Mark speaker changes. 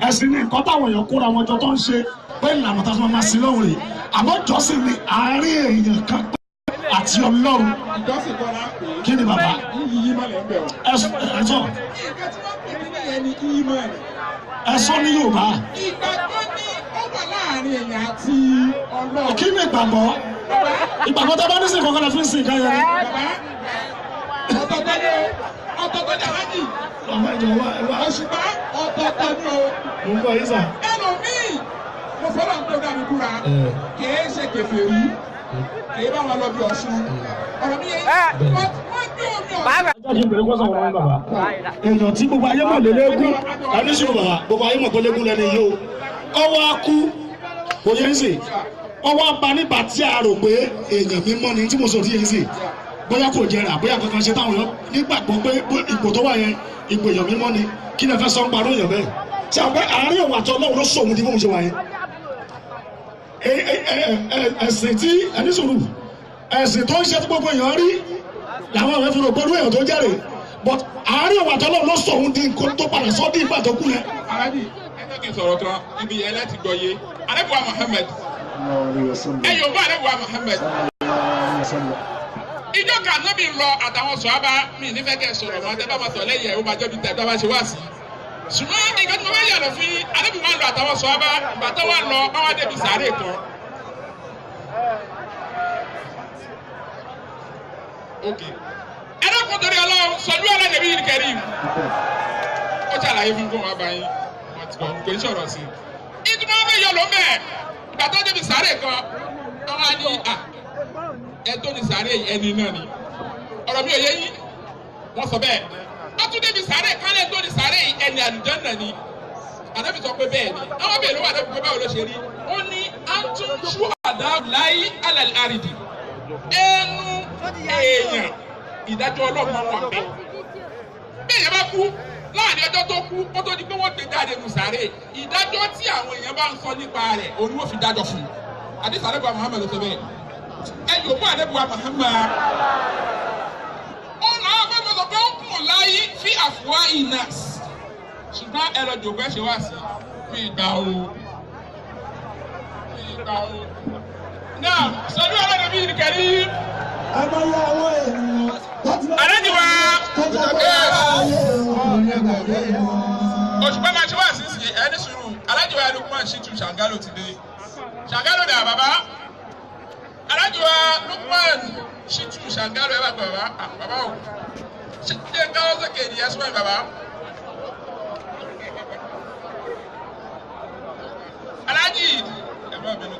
Speaker 1: Ẹ̀sìn ni nǹkan táwọn èèyàn kóra wọn jọ tó ń ṣe pé ìlànà tá a fi máa sin lọ́hùn rè. Àmọ́ jọ́sìn ni àárín èèyàn kan àti Ọlọ́run.
Speaker 2: Ìjọsìn kọ́ la pè é.
Speaker 1: Kí ni bàbá?
Speaker 2: Yíyí má lẹ̀ ń bẹ̀ o.
Speaker 1: Ẹ sọ
Speaker 2: Nǹkan tí wọ́n pè ní yẹn ni ìmánì.
Speaker 1: ẹ sọ ní Yorùbá.
Speaker 2: Ìgbàgbọ́ ni ó wà láàrin èèyàn àti Ọlọ́run.
Speaker 1: Kí ni ìgbàgbọ́? Ìgbàgbọ́ tó bá ní sìn kankan lè fi ń sìn kan yẹn ni.
Speaker 2: Bàbá ọ̀tọ̀ọ̀tọ̀ ni o, ọ̀tọ̀ọ̀tọ̀ ni alájì.
Speaker 1: Ọmọ ìjọ wa ẹ wá.
Speaker 2: Òṣùpá ọ̀tọ̀ọ̀tọ̀ ni o.
Speaker 1: Mo ń bọ̀ yín sà.
Speaker 2: Ẹlòmíì mo fọlọ́ ń tó dá mi búra kìí ṣe kèfèrí kìí bá wọn lọ bí Ọ̀ṣun. Ọ̀rọ̀ mi yẹn wọ́n gbé omi Ọ̀ṣun.
Speaker 1: Ẹ jẹ́ kí n bèrè kọ́sọ̀ wọn bàbá. Èèyàn tí gbogbo ayé mọ̀ lélẹ́gún ẹni sùn bàbá gbogbo ayé mọ̀ pé légún lẹ́ni yìí o. Ọwọ́ á kú kò yẹn sè. Ọwọ́ á ba nígbà tí a rò pé èèyàn mímọ́ ni tí mo sọ tí yẹn sè. Bóyá kò jẹrà bóyá kankan ṣe táwọn èèyàn nígbàgbọ́ pé ipò tó wà yẹn ipò èèyàn mímọ́ ni kí lè fẹ́ sọ ń parọ́ èèyàn bẹ́ẹ̀. Ṣé àwọn pé àárín òun àti Ọlọ́run ló sọ òun di bóun ṣe wà yẹn? Ẹ̀sìn tí ẹni sùúrù ẹ̀sìn tó ń ṣe tí gbogbo èèyàn rí làwọn àwọn ẹ̀fọn ògbóró èèyàn tó jẹ́rìí but àárín òun àtọ́lọ́run ló sọ òun di nǹkan tó padà sọ di ìgbà tó kú yẹn.
Speaker 2: Alájì ẹ jẹ́ kí n sọ̀rọ̀ kan ibi yẹn láti gbọ́ yé. Ànábì wa Muhammad ẹ yóò bá Ànábì wa Muhammad. Ìjọ kan Ànábì lọ àtàwọn sọ̀hábà mi nífẹ̀ẹ́ kẹ́ sọ̀rọ̀ mọ́ tẹ́ bá ma sọ̀ lẹ́yìn ẹ̀ ó máa jẹ́ bí tẹ́ bá ma ṣe wá sí. Ṣùgbọ́n nǹkan tí mo bá yàrá fún yín, Ànábì wa lọ àtàwọn sọ̀hábà bàtà wa lọ bá wa débi sàárè kan. Ok. Ẹ dákun torí Ọlọ́run sọ̀lú ala nabiyil karim. Ó ṣàlàyé fún fún wa báyìí kò ní sọ̀rọ̀ sí i. Ìtumọ̀ wọn fẹ́ yọ ló mẹ́ ìgbà tó débi sàárè kan àwọn á ní à ẹ tó ní sàárè ẹni náà ni. Ọ̀rọ̀ mi ò yé yín wọ́n sọ bẹ́ẹ̀. Wọ́n tún débi sàárè kan lẹ́ tó ní sàárè ẹni àlùjánnà ni. Ànábì sọ pé bẹ́ẹ̀ ni. Àwọn bèèrè wà lẹ́bi pé báwo ló ṣe rí. Ó ní antum shuhada alal aridi. Ẹnu èèyàn ìdájọ́ Ọlọ́run wà bẹ́ẹ̀. Bẹ́ẹ̀ yẹn bá kú láàrin ọjọ́ tó kú kó tó di pé wọ́n gbé jáde nù sàárè ìdájọ́ tí àwọn èèyàn bá ń sọ nípa rẹ̀ òun wọ́n fi dájọ́ fún un. Àdìsá àdébùwà Muhammad ló sọ bẹ́ẹ̀. Ẹ yòókù àdébùwà Muhammad. Ó làwọn fẹ́ mọ̀ sọ pé ó kùn láyé fi àfùwá inas. Ṣùgbọ́n ẹ lọ jòkó ẹ ṣe wá sí mi ìgbà o. Mi ìgbà o. Náà sọdún ọlọ́dún bíi nìkẹ́rì. Àlejò wa òṣùpá máa ṣe wá sísì ẹni sùúrù alájọ wa Lukman Shitu Ṣàngálò ti dé. Ṣàngálò dà bàbá. Alájọ wa Lukman Shitu Ṣàngálò ẹ bá gbọ́ bàbá bàbá o. Ṣé ń káwọ́ sókè ní ẹ̀sùn ẹ̀ bàbá? Alájì ẹ má bínú.